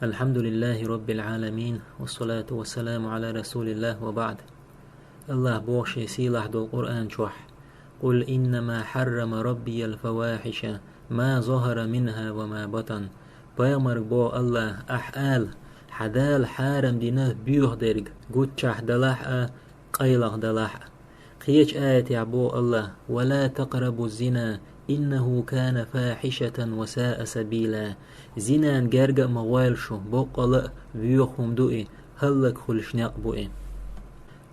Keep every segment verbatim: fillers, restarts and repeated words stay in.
الحمد لله رب العالمين، والصلاة والسلام على رسول الله، وبعد. АллахӀа боху шен сийлахь долу Къуръан чохь: «قل إنما حرم ربي الفواحش ما ظهر منها وما بطن». Пайхамарга боху АллахӀа: «Ахь ала, хьан Дала хьарам дина боьха дерг, гуччахь далахь а, къайлаха далахь а». Кхечу аятехь боху АллахӀа: «ولا تقربوا الزنا إنه كان فاحشة وساء سبيلا». Зинан герга а ма гӀойла шу, боккъала а боьха хӀума ду и, хӀаллакьхуьлуш некъ бу и.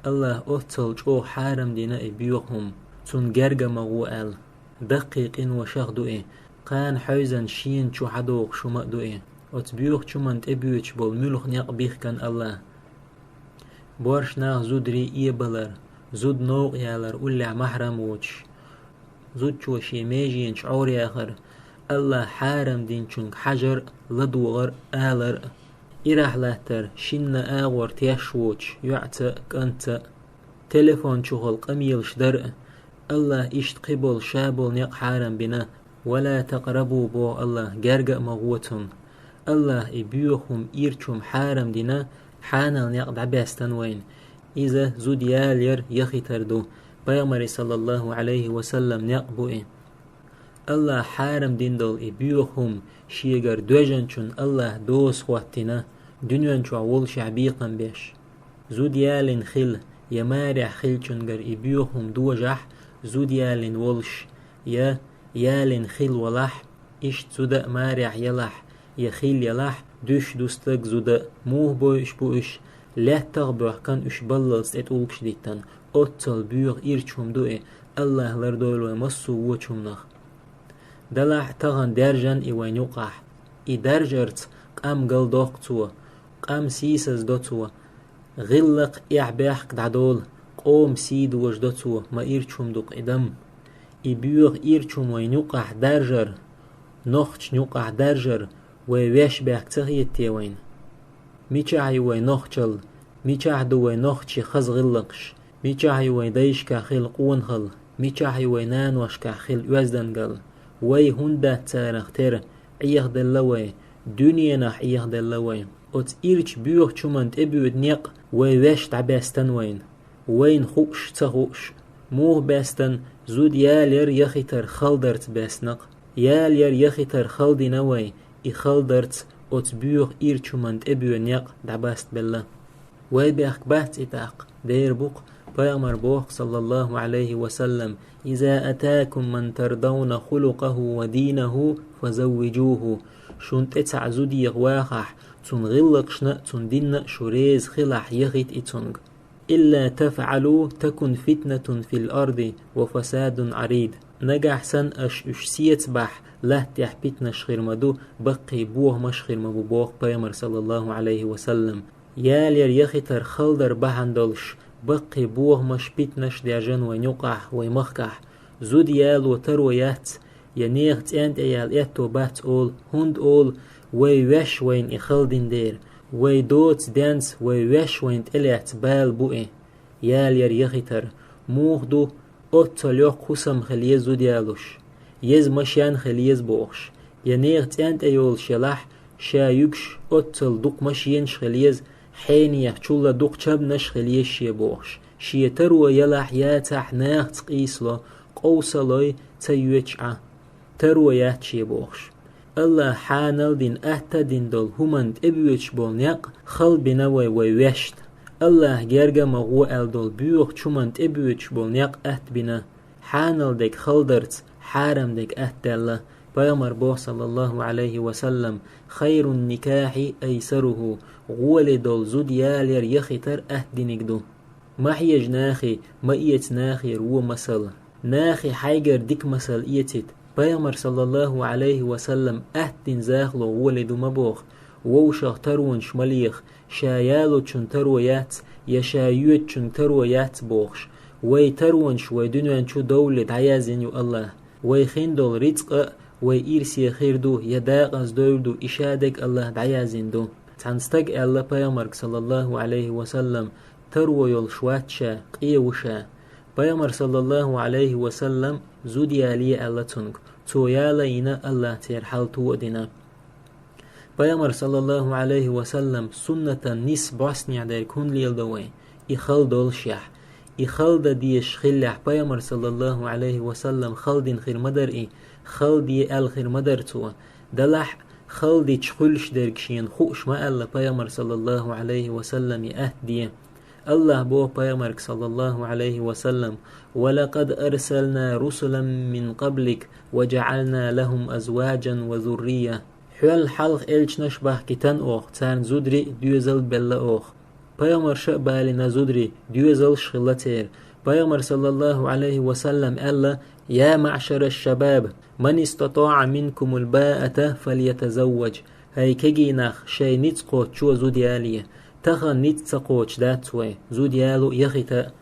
АллахӀа оццул чӀогӀа хьарам дина и боьха хӀума, цунна герга а ма гӀо аьлла, даккхий къиношах а ду и, кхана хьевзина шена чу хьадогӀуш хӀума а ду и. Оцу боьхачу хӀуманна тӀебоьдуш болу муьлха некъ бихкина АллахӀа. Боьрша нах зударий эбалар, зуда новкъа ялар уллехь маьхьрам воцуш, зудчо шен меженаш Ӏораяхар, АллахӀа хьарам динчуьнга хьажар а, ладогӀар а, алар а, ирахь латтар, шинна агӀор теш воцуш йоьӀца а, кӀантца а, телефон чухула къамелаш дар а, АллахӀа иштта кхин болу ша болу некъ хьарам бина. «ولا تقربوا», боху АллахӀа, герга а ма гӀо цунна. АллахӀа и боьха хӀума, ирча хӀума хьарам дина, хьанал некъ дӀабаьстина вайна. Иза зуда ялаяр, яхийтар ду. Пайхамаран, саллаллахӀу Ӏалайхи ва саллам, некъ бу и. АллахӀа хьарам дина долу и боьха хӀума шегара доьжначунна АллахӀа доза хӀоттийна, дуьнен чохь волушехь бекхам беш. Зуда ялийна хила я марехь хиллачуьнгара и боьха хӀума дожахь, зуда ялийна волуш я ялийна хила валахь, иштта зуда а марехь ялахь я хила ялахь, дуьсуш ду стаг, зуда а. Муха бойуш бу уьш? Лаьттах а боьхкина уьш баллалц тӀе тӀулгаш диттина. Оццул боьха, ирча хӀума ду и, АллахӀа лардойла вай массо а вочу хӀуманах. Далахь а, тахана даьржина и вайн юкъахь. И даржарца къам галдоккху цо, къам сийсаздо цо, гӀиллакх, эхь-бехк дӀадолу, къоман сий дожадо цо, ма ирча хӀума ду-кх и дам. И боьха, ирча хӀума вайн юкъахь даржар, нохчашна юкъахь даржар вай ваьш бехк ца хета те вайна? Мичахь ю вай нохчалла? Мичахь ду вай нохчийн хаза гӀиллакхаш? Мичахь ю вайн дайшкахь хилла къонахалла? Мичахь ю вайн наношкахь хилла оьздангалла? Вай хӀунда дац царах тера? Ӏехаделла вай, дуьненахь Ӏехаделла вай. Оцу ирча боьхачу хӀуманна тӀебоьду некъ вай ваьш дӀабаьстина вайна. Вайна хууш а, ца хууш а. Муха баьстина? Зуда ялаяр, яхийтар хала дарца баьстина-кх. Ялаяр, яхийтар хала дина вай, и хала дарца оцу боьха, ирча хӀуманна тӀебоьду некъ дӀабастабелла. Вай бехк бац и тӀаккха, дера бу-кх, Пайхамара боху, саллаллахӀу Ӏалайхи ва саллам: «إذا أتاكم من ترضون خلقه ودينه فزوجوه». Шуна тӀе цхьаъ зуда еха вахахь, цуьнан гӀиллакхашна а, цуьнан динна а шу реза хилахь, яхийта и цуьнга. «إلا تفعلوا تكن فتنة في الأرض وفساد عريض». Нагахь санна аша уьш сецабахь, латта тӀехь питанаш хир ма ду, баккхий бохамаш хир ма бу, боху Пайхамара, саллаллахӀу Ӏалайхи ва саллам. Ялаяр, яхийтар хала дар бахьана долуш баккхий бохамаш, питанаш даьржина вайн юкъахь, вайн махкахь. Зуда яло таро яц, я нехан цӀен тӀе яла аьтто бац олу, хӀунда олу, вай ваьш вайна и хала дина дера. Вай доцу денца вай ваьш вайна тӀелаьцна бала бу и. Ялаяр, яхийтар муха ду? Оццул йоккха хӀусам хила еза зуда ялош, еза машен хила еза бохуш, я нехан цӀен тӀе йолуш ялахь, ша юьгуш оццул дукха машенаш хила еза, хьенех чулла дукха чабнаш хила еза шен бохуш. Шен таро ялахь, яцахь, нахаца къийсало, къовсалой ца йоьдуш Ӏа. Таро яц шен бохуш. АллахӀа хьанал дина, атта а дина долу хӀуманна тӀебоьдуш болу некъ хала бина вай, вай ваьшна. АллахӀа герга а ма гӀо аьлла долу боьхачу хӀуманна тӀебоьдуш болу некъ атта бина. Хьанал дерг хала дарца, хьарам дерг атта даьлла. Пайхамара боху, саллаллахӀу Ӏалайхи ва саллам: «خير النكاح أيسره». ГӀоле долу зуда ялаяр, яхийтар атта диниг ду. Ма хьежа нахе, ма эца нахера вон масал. Нахе хьайгара дика масал эцийта. Пайхамара, саллаллахӀу Ӏалайхи ва саллам, атта дина захало гӀоле ду ма боху. Вовшах таронаш ма леха, ша ялочун таро яц, я ша йоьдучун таро яц бохуш. Вай таронаш вай дуьнен чу довлале дӀаяздина ю АллахӀа. Вай хин долу рицкъа а вай ирсе хир ду, я дакъаза довр ду, и ша дерг АллахӀа дӀаяздина ду. Цхьана стага аьлла Пайхамарга, саллаллахӀу Ӏалайхи ва саллам: «Таро йолуш вац ша, къен ву ша». Пайхамара, саллаллахӀу Ӏалайхи ва саллам, зуда ялае аьлла цуьнга. Цо яла а йина, АллахӀа церан хьал то а дина. Пайхамар, саллаллаху Ӏалайхи ва саллам, суннатан нийса бӀостанехьа дерг хӀунда леладо вай? И хала доллашехь. И хала дан дезаш хиллехь, Пайхамар, саллаллаху Ӏалайхи ва саллам, хала дина хир ма дара и, хала де аьлла хир ма дара цо. Делахь а, хала дича хуьлуш дерг шена хууш ма аьлла Пайхамар, саллаллаху Ӏалайхи ва саллам, и атта де. АллахӀа боху Пайхамарга, саллаллаху Ӏалайхи ва саллам: «ولقد أرسلنا رسلا من قبلك وجعلنا لهم أزواجا وذرية». Хьол хьалха элчанаш а бахкийтина оха, царна зударий а, доьзал а белла оха. Пайхамарш а балийна зударий, доьзалш а хилла церан. Пайхамара, саллаллаху Ӏалайхи ва саллам, аьлла: «يا معشر الشباب، من استطاع منكم الباءة فليتزوج». ХӀай кегий нах, шайн ницкъ кхочучо зуда яле. Тахана ницкъ ца кхочуш дац вай, зуда яло а, яхийта а.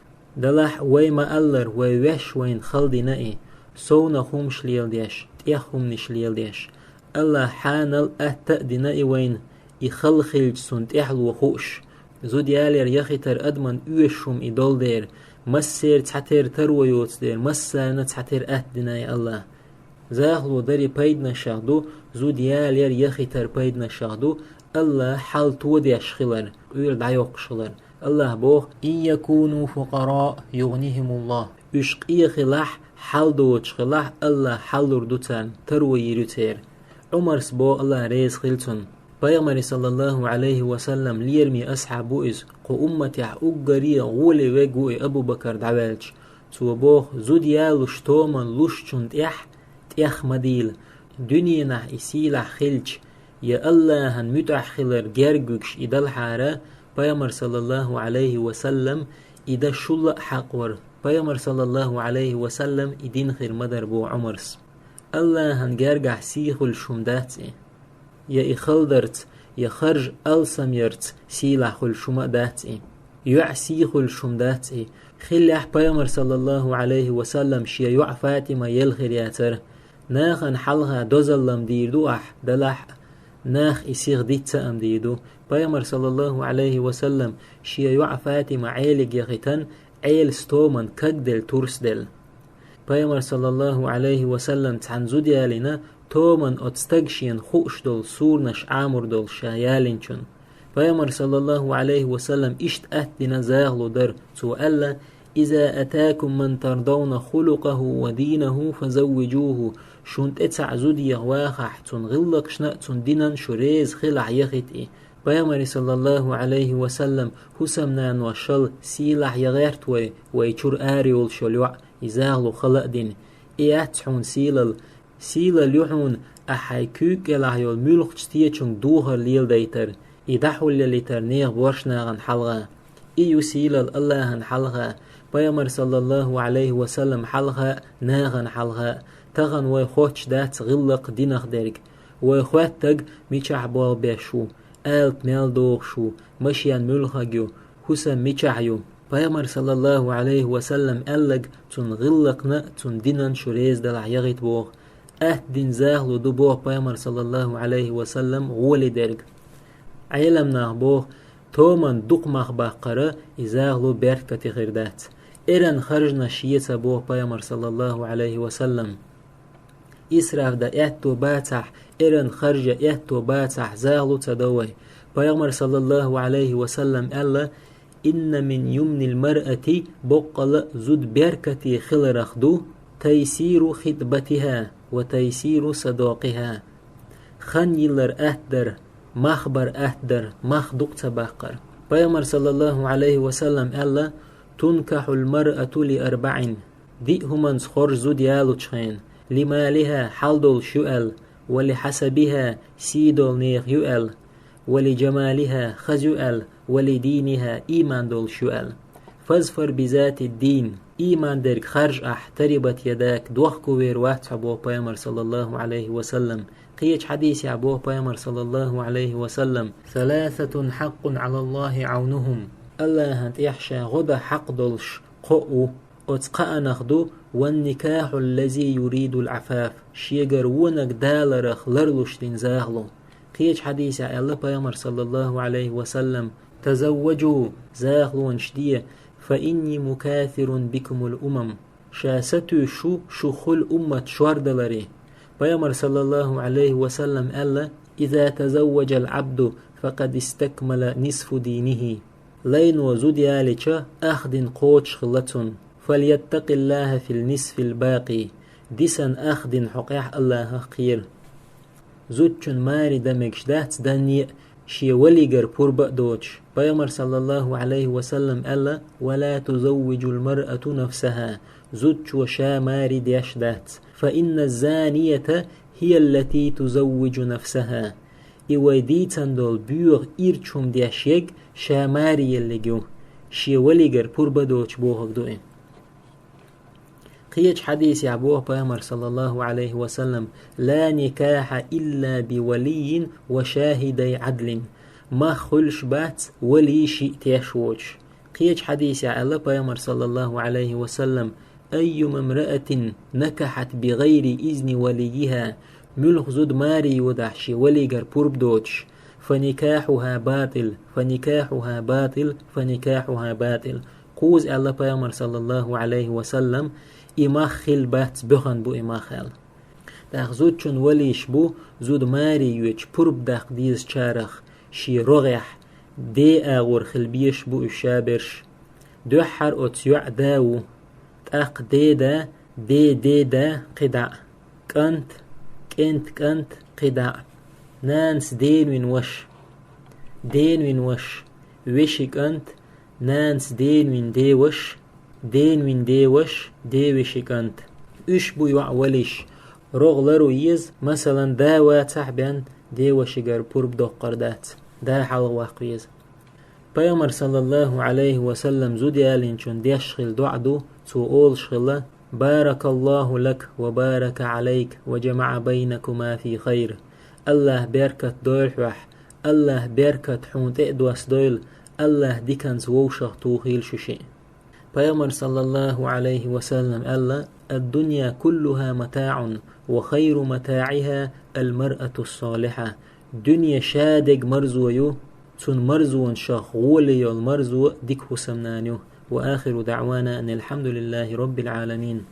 Делахь а, вай ма-аллара, вай ваьш вайна хала дина и, совнаха хӀумаш леладеш, тӀех хӀуманаш леладеш. АллахӀа хьанал а, атта а дина и вайна, и хала хилча, цунна тӀаьхьало хууш. Зуда ялар, яхийтар адамна оьшуш хӀума и долу дера, массеран цхьатерра таро йоцу дера, массарна цхьатерра атта дина и АллахӀа. Захало даран пайданашех ду, зуда ялар, яхийтар пайданашех ду АллахӀа хьал тодеш хилар, къоьлла дӀайоккхуш хилар. АллахӀа боху: «إن يكونوا فقراء يغنهم الله». Уьш къен хилахь, хьал доцуш хилахь, АллахӀа хьал лур ду царна, таро йийр ю церан. Ӏумарс боху, АллахӀ реза хила цунна. Пайхамаран, саллаллаху Ӏалайхи ва саллам, лераме асхьаб ву иза, кху умматехь уггаре а гӀоле верг ву и Абу Бакар дӀаваьлча. Цо боху: «Зуда ялош томан лушчунна тӀехь, тӀех ма дийла. Дуьненахь и сийлахь хилча, я АллахӀан муьтӀахь хилар герга вуьгуш и далахьара, Пайхамар, саллаллаху Ӏалайхи ва саллам, и дан шул а хьакъ вара. Пайхамар, саллаллаху Ӏалайхи ва саллам, и дина хир ма дара», — боху Ӏумарс. АллахӀан гергахь сий хуьлуш хӀума дац и. Я и хала дарца, я харжа алсамъярца сийлахь хуьлуш хӀума а дац и. ЙоӀ сий хуьлуш хӀума дац и. Хиллехь, Пайхамар, саллаллаху Ӏалайхи ва саллам, шен йоӀ ФатӀима елла хир яцара. Нахана хьалха дозалла-м дийр ду ахь, делахь а, наха и сиха дицца-м дийр ду. Пайхамар, саллаллаху Ӏалайхи ва саллам, шен йоӀ ФатӀима Ӏелига яхийтина, Ӏелас томан кагделла, турс делла. Пайхамар, саллаллаху Ӏалайхи ва саллам, цхьана зуда ялийна, томан оцу стага шена хууш долу суранаш Ӏамор долуш ша ялийначунна. Пайхамар, саллаллаху Ӏалайхи ва саллам, иштта атта дина захало дара. Цо аьлла: «إذا أتاكم من ترضون خلقه ودينه فزوجوه». Шуна тӀе цхьаъ зуда еха вахахь, цунна гӀиллакхашна а, цунна динан а шу реза хилахь, яхийта и. Пайхамаран, саллаллаху Ӏалайхи ва саллам, хӀусамнаношал сийлахь ян гӀерта вай, вай чуьра ара йолуш йолу йоӀ, и захало хала а дина. И яц хьуна сийлалла. Сийлалла ю хьуна, ахь хьайн куьйга кӀелахь йолу муьлххачу стечуьнга духар леладайтар, и дӀахьулъялийтар нехан боьрша нахана хьалха. И ю сийлалла АллахӀана хьалха, Пайхамар, саллаллаху Ӏалайхи ва саллам, хьалха а, нахана хьалха а. Тахана вай хоттуш дац гӀиллакх динах дерг. Вай хоьттарг мичахь болх беш ву, алапа мел дохуш ву, машен муьлхарг ю, хӀусам мичахь ю. Пайхамар, саллаллаху Ӏалайхи ва саллам, аьлларг цунна гӀиллакхна а, цунна динан а шу реза далахь, яхийта боху. Атта дина захало ду боху Пайхамар, саллаллаху Ӏалайхи ва саллам, гӀоле дерг. Ӏеламнаха боху, томан дукха мах баккхара и захало беркате хир дац. Эрна харжанаш е ца боху Пайхамар, саллаллаху Ӏалайхи ва саллам. Исраф дан аьтто бацахь, эрна харжа аьтто бацахь, захало ца до вай. Пайхамар, саллаллаху Ӏалайхи ва саллам, аьлла: «إن من يمن المرأة», боккъала а зуда беркате хиларах ду, «تيسير خطبتها وتيسير صداقها». Хан йиллар атта дар, мах бар атта дар, мах дукха ца баккхар. Пайхамар, саллаллаху Ӏалайхи ва саллам, аьлла: «تنكح المرأة لأربع». Диъ хӀуманца хоржу зуда ялучу хенахь: «لمالها», хьал долуш ю аьлла, «ولحسبها», сий долу нехан ю аьлла, «ولجمالها», хаза ю аьлла, «ولدينها», ийман долуш ю аьлла. «فاظفر بذات الدين», ийман дерг харжа ахь, «تربت يداك», дохко вер вац хьо, боху Пайхамар, саллаллаху Ӏалайхи ва саллам. Кхечу хьадисехь боху Пайхамар, саллаллаху Ӏалайхи ва саллам: «ثلاثة حق على الله عونهم». АллахӀан тӀехь ша гӀо дан хьакъ долуш кхоъ ву. Оцу кхаанах ду: «والنكاح الذي يريد العفاف», шегара вониг даларах ларлуш дина захало. Кхечу хьадисехь аьлла Пайхамар, саллаллаху Ӏалайхи ва саллам: «تزوجوا», захалонаш де, «فإني مكاثر بكم الأمم». Ша сатуьйсуш ву шух хуьлу уммат шордаларе. Пайхамар, саллаллаху Ӏалайхи ва саллам, аьлла: إذا تزوج العبد فقد استكمل نصف دينه. Лайно зуда ялича ах дин кхочуш хилла цунна. فليتق الله في النصف الباقي. Дисина ах дин хьокъехь Аллахах кхера. Зудчун маре дан мегаш дац данне а, шен валигара пурба а доцуш. Пайхамар, саллаллаху Ӏалайхи ва саллам, аьлла: «ولا تزوج المرأة نفسها». Зудчо ша маре деш дац. «فإن الزانية هي التي تزوج نفسها». И вай дийцина долу боьха ирча хӀума деш ерг ша маре еллиг ю. Шен валигара пурба доцуш бохург ду и. Кхечу хьадисехь боху Пайхамар, саллаллаху Ӏалайхи ва саллам: «لا نكاح إلا بولي وشاهدي عدل». Мах хуьлуш бац вали шиъ теш воцуш. Кхечу хьадисехь аьлла Пайхамар, саллаллаху Ӏалайхи ва саллам: «أيما امرأة نكحت بغير إذن وليها». Муьлха зуда маре йодахь шен валигара пурба доцуш: «فنكاحها باطل، فنكاحها باطل، فنكاحها باطل». Кхуза аьлла Пайхамар, саллаллаху Ӏалайхи ва саллам: «И мах хилла бац, боьхна бу и мах», аьлла. ТӀаккха зудчун валийш бу зуда маре йоьдуш пурба даккха дезачарах, шен рогӀехь ден агӀор хила безаш бу уьш шаберш. Дуьххьара оцу йоӀа да ву, тӀаккха деда, ден деда кхидӀа а, кӀант, кӀентан кӀант кхидӀа а, нанас денвина ваша, денвина ваша, вешин кӀант, нанас денвина деваша, денвина деваша, девешин кӀант. Уьш бу йоӀа валийш. РогӀ лару еза, масалан, да вацахь бен девашигара пурба доккхур дац, да хьалха ваккха веза. Пайхамар, саллаллаху Ӏалайхи ва саллам, зуда ялийначунна деш хилла доӀа ду, цо олуш хилла: «بارك الله لك وبارك عليك وجمع بينكما في خير». Аллах беркат дойла хьоьх, Аллах беркат хьуна тӀе а доссадойла, Аллах диканца вовшах тухийла шу шиъ. Пайхамар, саллаллаху Ӏалайхи ва саллам, аьлла: «الدنيا كلها متاع وخير متاعها المرأة الصالحة». Дуьне ша дерг марзо ю, цуьнан марзонашах гӀоле йолу марзо дика хӀусамнана ю. وآخر دعوانا أن الحمد لله رب العالمين.